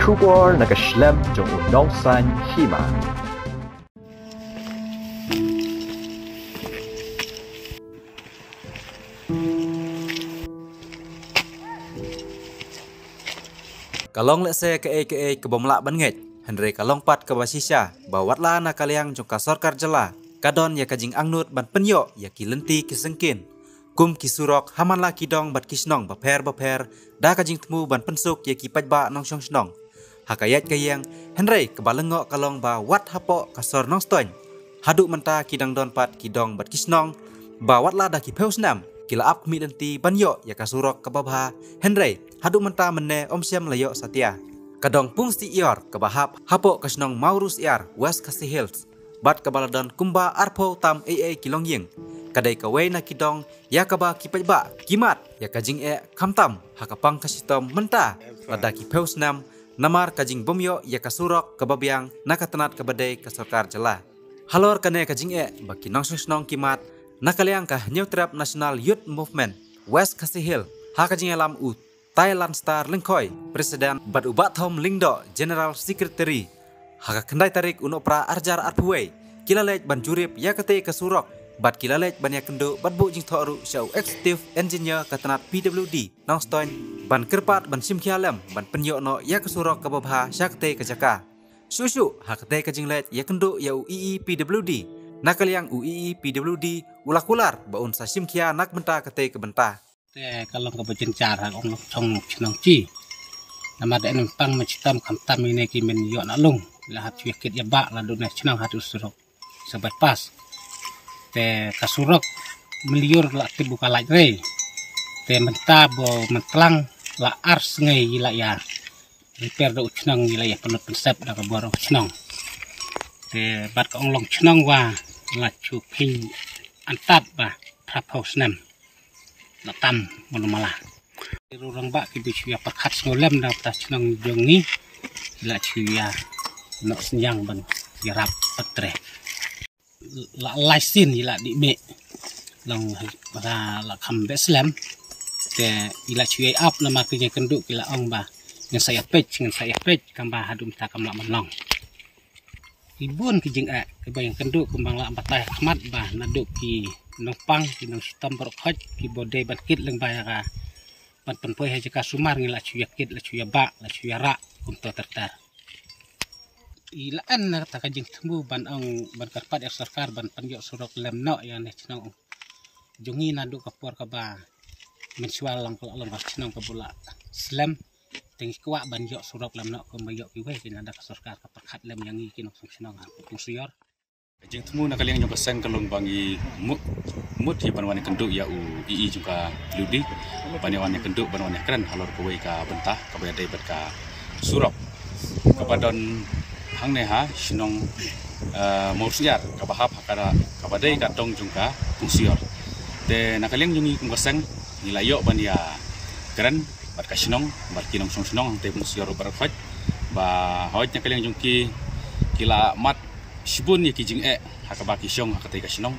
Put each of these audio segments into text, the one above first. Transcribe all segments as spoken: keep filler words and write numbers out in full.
Khubor na ka shlem jong u nongsan hima. Ka long lehse kaei kaei ka bym lah ban ngeit, hynrei ka long pat kaba shisha ba watla na ka liang jong ka sorkar jylla ka don ïa ka jingangnud ban pynïoh ïa ki lynti ki syngkien kum ki surok ha man la ki dong bad ki shnong bapher bapher, da ka jingthmu ban pynsuk ïa ki paidbah nongshong shnong ha ka ïaid ka ïeng. Hynrei kaba lyngngoh ka long ba wat hapoh ka sor Nongstoiñ haduh mynta ki dang don pat ki dong bad ki shnong ba watla da ki phew snem ki la ap khmih lynti ban ïoh ïa ka surok kaba bha, hynrei haduh mynta mynne ym shym la ïoh satia. Ka dong Pungsior kaba hap hapoh ka shnong Mawrushiar, West Khasi Hills, bad kaba la don kumba arphew tam eiei ki longïing, ka dei kawei na ki dong ïa kaba ki paidbah ki mad ïa ka jingeh khamtam ha ka pang ka shitom mynta lada ki phew snem, namar ka jingbym ïoh ïa ka surok kaba biang na ka tnat kaba dei ka sorkar jylla. Halor kane ka jingeh ba ki nongshong shnong ki mad, na ka liang ka Hynñiewtrep National Youth Movement West Khasi Hills, ha ka jingïalam u Thailand Star Lyngkhoi, President, bad u Bah Thom Lyngdoh, General Secretary, ha ka khyndai tarik u Nohprah arhajar arphew wei ki la leit ban jurip ïa katei ka surok bad ki la leit ban ïakynduh bad buh jingthoh ruh sha u Executive Engineer ka tnat P W D Nongstoiñ ban kyrpad ban shimkhia lem ban pynïoh noh ïa ka surok kaba bha sha katei ka jaka. Shuh shuh ha katei ka jingleit ïakynduh ïa u E E P W D, na ka liang u E E P W D u la kular ba un sa shimkhia na ka bynta katei ka bynta. Te ka long kaba jynjar ha ong long chong chnong chi. Namar da nang pang ma chitam khamtam ine ki men ïoh na lung. La hat chwi kit ïa ba la dun na chnong hat u surok sa bypass. Te ka surok Melior la tip u ka lait rei. Te mynta bo Myntlang la ar sngi ïa la ïa repair da u chnong ïa la ïa pynlut pynsep da ka bor u chnong. Te bad ka ong long chnong wa la chu phin antat ba phraphew snem la tam mano mala. Ru rang ba ki bi chu ïa pyrkhat sngew lem da ta chnong jong ngi la chu ïa nok sniang ban ïa rap patre. La lai sien ïa la di me long ra la kham be slem. Te ïa la chu ïa ap namar ki ïa kynduh ki la ong ba ngan sa ïa pech ngan sa ïa pech kam ba hadum ta kam la man long. Ki bun ki jingeh ki ba ïa kynduh kum bang la batai khmat ba naduh ki nongpang ki nongshitom baroh khoit ki bo dei ban kit leng ba ïa ka ban pynpoi ha jaka sumar ngi la chu ïa kit la chu ïa ba la chu ïa ra kum to ter ter. I la en na ta ka jingthmu ban ong ban kyrpad ïa sorkar ban pynïoh surok lem noh ïa ne chnong jong ngi naduh ka por kaba mynshuwa long ka long ka chnong ka bula slem. Te ngi kwah ban ïoh surok lem noh kumba ïoh kiwei ki nada ka sorkar ka pyrkhat lem ïa ngi ki nongshong shnong ha Pungsior. Ka jingthmu na ka liang jong ka seng ka long ba ngi mut mut hi ban wan kynduh ïa u E E jong ka Ludi ban ïa wan kynduh ban wan kren halor kawei ka bynta kaba ïadei bad ka surok kaba don hangne ha shnong, eh, Mawrsiar kaba hap ha ka kaba dei ka dong jong ka Pungsior. Te na ka liang jong ngi kum ka seng ngi la ïoh ban ïa kren bad ka shnong bad ki nongshong shnong hangte Pungsior baroh khoit ba hoi na ka liang jong ki ki la mad shibun ïa ki jingeh ha kaba ki shong ha katei ka shnong.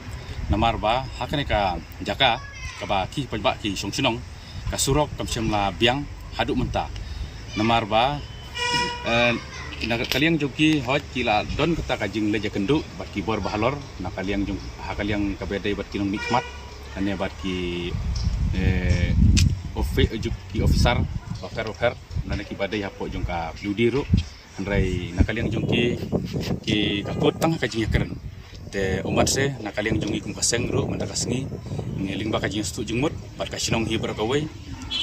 Namar ba ha kane ka jaka kaba ki paidbah ki shong shnong ka surok kam shym la biang haduh mynta. Namar ba, eh, na ka liang jong ki hoi ki la don kata ka jingleh ïa kynduh bad ki bor ba halor na ka liang jong ha ka liang kaba dei bad ki nongmihkhmat. Hane bad ki, eh, ofi-, ju-, ki officer bapher bapher lane ki ba dei hapoh jong ka Ludi ruh. Hynrei na ka liang jong ki ki ka kut tang ka jingïakren. Te ummat se na ka liang jong ngi kum ka seng ruh mynta ka sngi ngi lyngba ka jingïastuh jingmut bad ka shnong hi baroh kawei.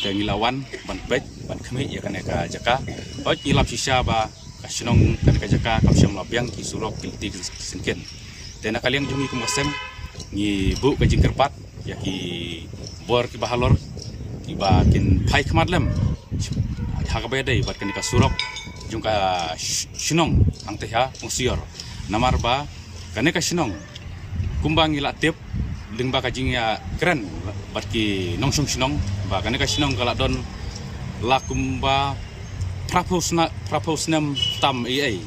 Te ngi la wan ban peit ban khmih ïa kane ka jaka. Hoi ngi lap shisha ba ka shnong kane ka jaka kam shym la biang ki surok ki lynti ki syngkien. Te na ka liang jong ngi kum ka seng ngi buh ka jingkyrpad ïa ki bor ki ba halor ki ba kin phai khmat lem ha kaba ïadei bad kane ka surok jong ka sh-, shnong hangte ha Pungsior. Namar ba kane ka shnong kumba ngi la tip lyngba ka jingïakren bad ki nongshong shnong ba kane ka shnong ka la don la kumba phraphew sna-, phraphew snem tam ei ei.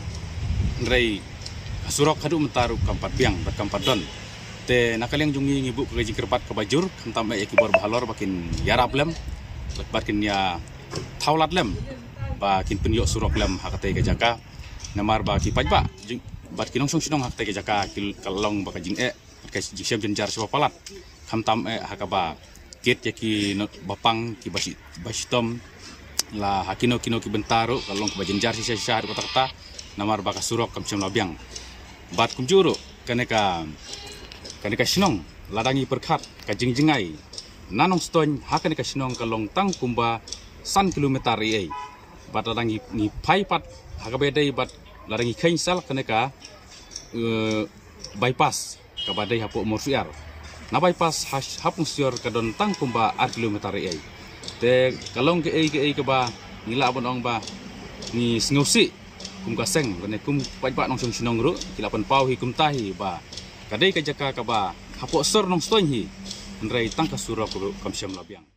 Hynrei ka surok haduh mynta ruh kam pat biang bad kam pat don. Te na ka liang jong ngi ngi buh ka jingkyrpad kaba jur khamtam eh ïa ki bor ba halor ba kin ïarap lem bad kin ïa thaw lad lem ba kin pynïoh surok lem ha katei ka jaka. Namar ba ki paidbah jing, bad ki nongshong shnong ha katei ka jaka ki ka long ba ka jingeh, ka jingshem jynjar sha ba palat. Khamtam eh ha kaba kit ïa ki no-, ba pang ki ba shi-, ba shitom, la ha kino kino ki bynta ruh ka long kaba jynjar shisha shisha haduh katta katta. Namar ba ka surok kam shym la biang. Bad kumjuh ruh kane ka, kane ka shnong, lada ngi pyrkhat ka jingjngai na Nongstoiñ ha kane ka shnong ka long tang kumba san kilometer ei ei. Bad lada ngi, ngi phai pat ha kaba dei bad lada ngi kheiñ sha kane ka, eh, bypass kaba dei hapoh Morsiar. Na bypass ha, ha Pungsior ka don tang kumba ar kilometer ei ei. Te ka long kaei kaei kaba ngi lah ban ong ba ngi sngewsih kum ka seng, lane kum paidbah nongshong shnong ruh, ki la pynpaw hi kumta hi ba ka dei ka jaka kaba hapoh sor Nongstoiñ hi, hynrei tang ka surok ruh kam shym la biang.